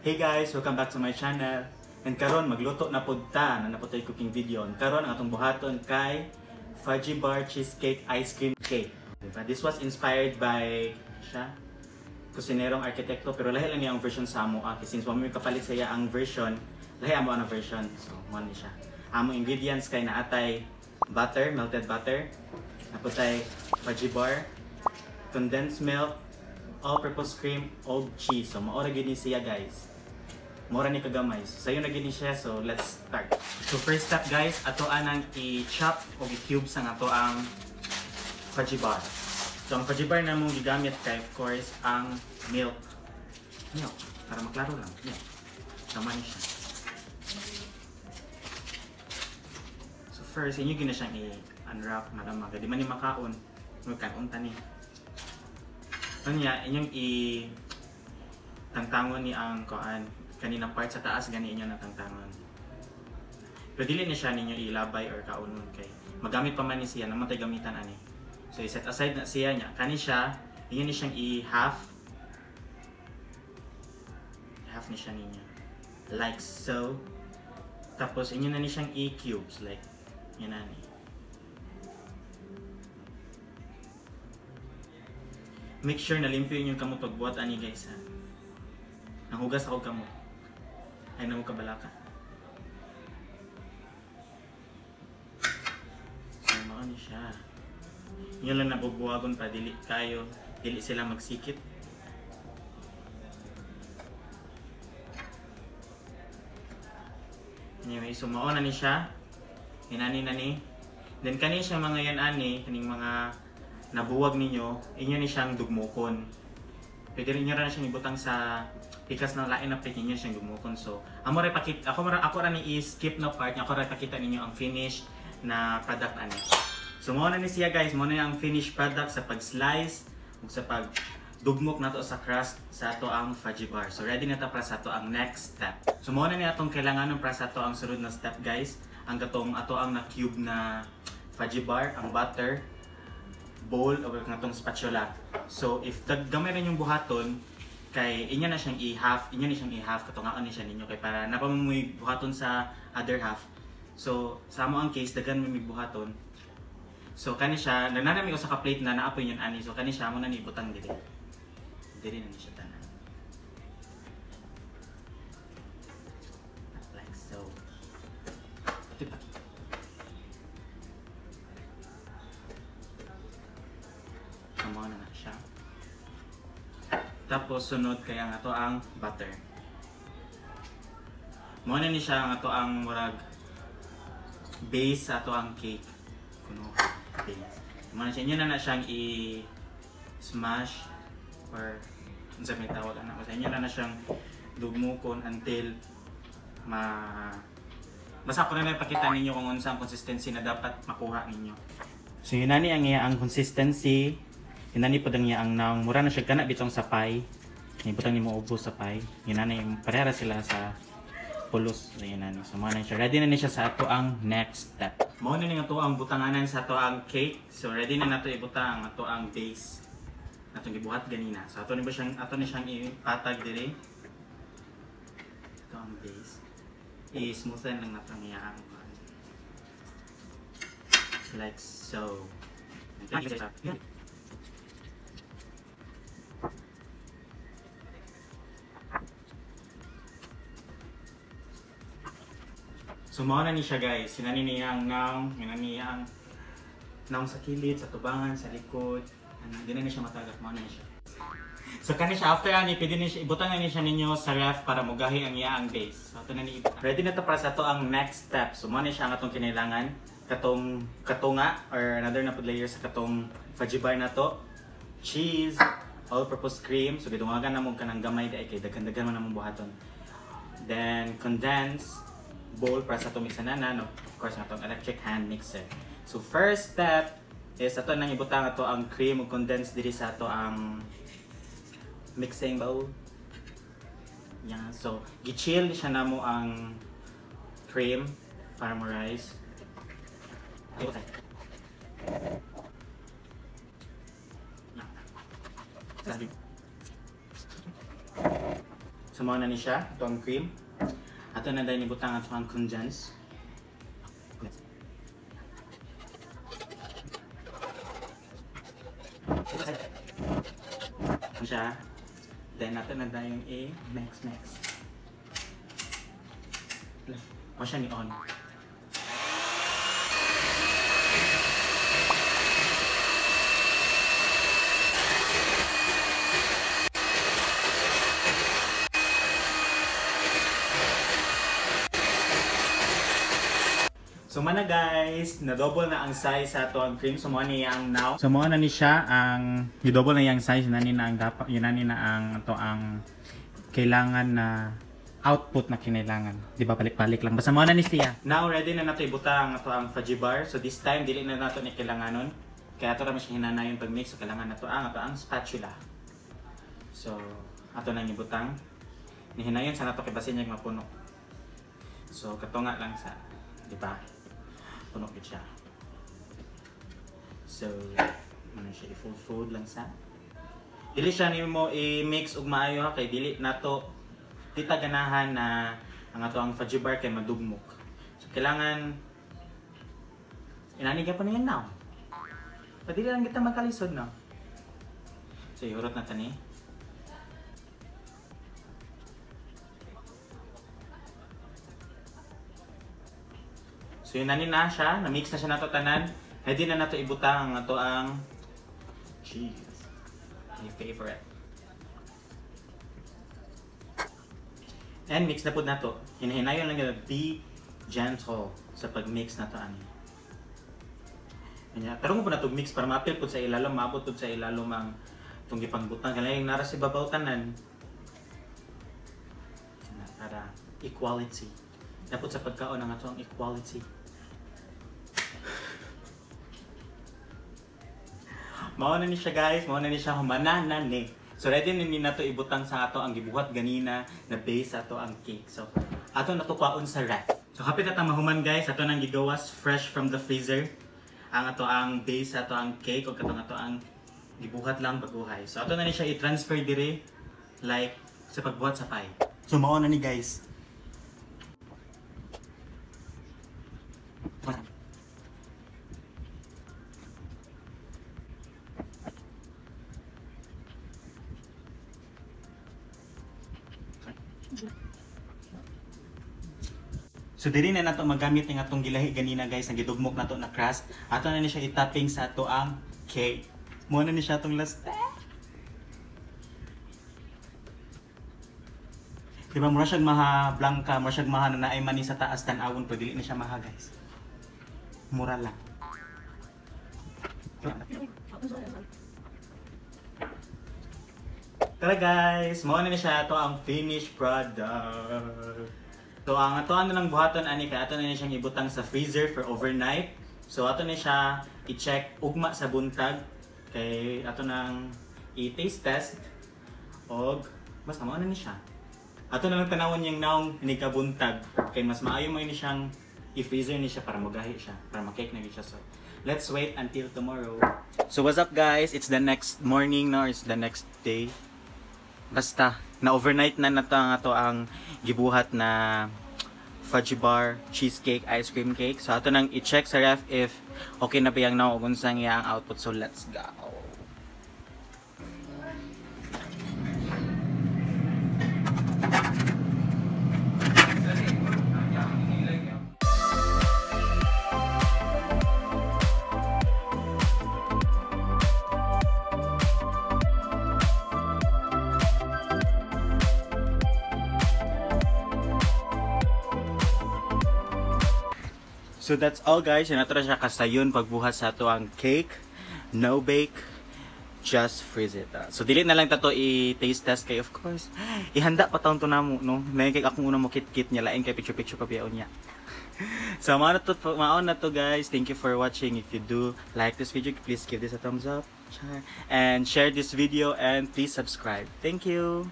Hey guys, welcome back to my channel. And karon magluto na pud ta na naputoy cooking video. And karon ang atong buhaton kay Fudgee Barr Cheesecake Ice Cream Cake. Diba? This was inspired by siya kusinerong arkitekto, pero lahi lang niya ang version sa amo ah. Since wa may kapalit sa iya ang version, lahi amo ang version. So mo ni siya. Among ingredients kay naatay butter, melted butter, naputay Fudgee Barr, condensed milk, all-purpose cream, old cheese. So maora gyud ni siya, guys. Mora ni kagamay. So, sayo na gyud ni siya. So let's start. So first step, guys, ato anang i-chop o i-cube sa ato ang Fudgee Barr. So ang Fudgee Barr na mong gigamit kay, of course, ang milk. Milk. Para maklaro lang. Milk. Tama ni siya. So first, inyo gyud na siyang i-unwrap na lamang. Di man ni makaon. Magkaon ta ni. Kanya, inyong i-tangtangon ni ang kuan kanina part sa taas, gani inyo natangtangon. Pero dili ni siya ninyo ilabay or kaunon kay magamit pa man ni siya, naman tay gamitan ani. So i-set aside na siya niya. Kani siya, inyo ni siyang i-half. Half ni siya ninyo. Like so. Tapos inyo na ni siyang i-cubes, like yan ani. Make sure na limpyo inyong kamot pagbuhat ani, guys, ha. Nanghugas ako kamot. Ay namo kabalaka. So mao ni siya. Inyo lang nabubuwagon pa, dili kayo, dili sila magsikit. Anyway, so mao na ni siya. Inani na ni. Then kani siya mga yan ani, kaning mga nabuwag ninyo, inyo ni siyang dugmokon. Pwede rin nyo rin siyang ibutang sa pikas ng lain na plate, inyo siyang dugmokon. So, amo rin pakita, ako ra ni i-skip na part, ako ra pakita ninyo ang finish na product ani. So, mao na ni siya, guys, mao na ang finished product sa pag-slice ug sa pagdugmok nato sa crust sa ato ang Fudgee Barr. So, ready na ta para sa ato ang next step. So, mao na ni atong kailanganon para sa ato ang sunod na step, guys. Ang katong ato ang na-cube na Fudgee Barr, ang butter, bowl o atong spatula. So if gamay rin yung buhaton kay inyo na siyang i-half, inyo na siyang i-half katungaon ni siya ninyo kay para napamoy buhaton sa other half. So sa amo ang case daghan may buhaton. So kani siya nananami ko sa ka plate na naapoy yun ani. So kani siya amo na ni ibutang diri. Diri na ni siya tanan. Like so. Ito pa. Tama na siya. Tapos sunod kaya nga to ang butter. Mao na ni siya nga to ang murag base sa ato ang cake. Kuno base. Mao na siya, inyo na siyang i-smash or unsa may tawag ana. Basta inyo na siyang dugmukon until ma basta ko na ipakita ninyo kung unsa ang consistency na dapat makuha ninyo. So yun na ni ang iya ang consistency. Yun na ni pod ang iya ang naong mura na siya kana bitong sa pie. Ibutang nimo ubos sa pie. Yun na ni parehara sila sa pulos. So yun na ni. So mao na siya. Ready na ni siya sa ato ang next step. Mao na ni ato ang butanganan sa ato ang cake. So ready na nato ibutang ang ato ang base natong gibuhat ganina. So ato ni ba siyang ato ni siyang ipatag diri. Ito ang base. I-smoothen lang nato ang iya ang like so. So mao na ni siya, guys. Sinani niya ang naong, sinani niya ang naong sa kilid, sa tubangan, sa likod. Ano, di na ni siya matagak, mao na ni siya. So kani siya after ani, pwede ni siya ibutang na ni siya ninyo sa ref para mugahi ang iya ang base. So ato na ni ibutang. Ready na to para sa ato ang next step. So mao na siya ang atong kinailangan, katong katunga or another na pud layer sa katong Fudgee Barr na to. Cheese, all-purpose cream. So gidungagan na mo kanang gamay dai kay daghan-daghan man among buhaton. Then condense bowl para sa atong mixanana, no? Of course ang atong electric hand mixer. So first step is ato nang ibutang ato ang cream ug condense diri sa ato ang mixing bowl. Yeah, so gi-chill siya namo ang cream para mo rise. So So mao na ni siya, ato ang cream. Ato na dayon ibutang ato ang condense. Siya. Then ato na dayon i-mix mix. O siya ni on. So mana guys, na-double na ang size sa ato ang cream. So mao ni ang now. So mao na ni siya ang i-double na yang size nani na ang dapat yun na ang ato ang kailangan na output na kinailangan. Di ba balik-balik lang. Basta mao na ni siya. Now ready na nato ibutang ato ang fudgy bar. So this time dili na nato ni kailanganon. Kaya ato ra man siya hinanayon pag-mix. So kailangan nato ang ato ang spatula. So ato nang ibutang. Nihinayon sa nato kay basin niya mapuno. So katunga lang sa, di ba? Puno gid siya. So, ano siya, i-fold lang sa. Dili siya nimo i-mix og maayo ha kay dili nato di ta ganahan na ang ato ang fudgy bar kay madugmok. So kailangan inani gyapon niya now. Padili lang kita magkalisod no. So ihurot na tani. So yun na ni na siya, na-mix na siya nato tanan. Ready na nato ibutang ang ato ang cheese. My favorite. And mix na pud nato. Hinahinayon lang gyud, be gentle sa pag-mix nato ani. Kanya, tarong mo po nato mix para maapil pud sa ilalom, maabot pud sa ilalom ang itong gipangbutang. Kaya yung nara sa ibabaw tanan. Para equality. Dapat sa pagkaon ang ato ang equality. Mao na ni siya guys, mao na ni siya, humana na ni. So ready na ni nato ibutang sa ato ang gibuhat ganina na base ato ang cake. So ato nato kwaon sa ref. So hapit na ta mahuman guys, ato nang gigawas fresh from the freezer ang ato ang base ato ang cake o katong ato ang gibuhat lang baguhay. So ato na ni siya i-transfer dire like sa pagbuhat sa pie. So mao na ni guys. So diri na nato magamit ang atong gilahi ganina guys, ang gidugmok nato na crust. Ato na ni siya i-topping sa ato ang cake. Mao na ni siya atong last step. Diba mura siyang maha blanca, mura siyang maha na naay mani sa taas tan-awon pero dili na siya maha guys. Mura lang. Tara guys, mao na ni siya ato ang finished product. So ang ato ano lang buhaton ani kay ato na ni siyang ibutang sa freezer for overnight. So ato ni siya i-check ugma sa buntag kay ato nang i-taste test og basta mao na ni siya. Ato na lang tanawon niyang naong nikabuntag kay mas maayo mo ni siyang i-freezer ni siya para mogahi siya, para ma-cake na gyud siya. So let's wait until tomorrow. So what's up guys? It's the next morning no, it's the next day. Basta na overnight na nato ang ato ang gibuhat na fudgy bar cheesecake ice cream cake. So ato nang i-check sa ref if okay na ba yang naong ug unsa ang iyang output. So let's go. So that's all guys. Yan ato na siya kasayon pagbuhat sa ato ang cake. No bake, just freeze it. So dili na lang tato i-taste test kay of course. Ihanda pa taon to namo no. Lain kay akong una mo kit-kit niya, lain kay picture-picture pa biyaon niya. So mao na to guys. Thank you for watching. If you do like this video, please give this a thumbs up and share this video and please subscribe. Thank you.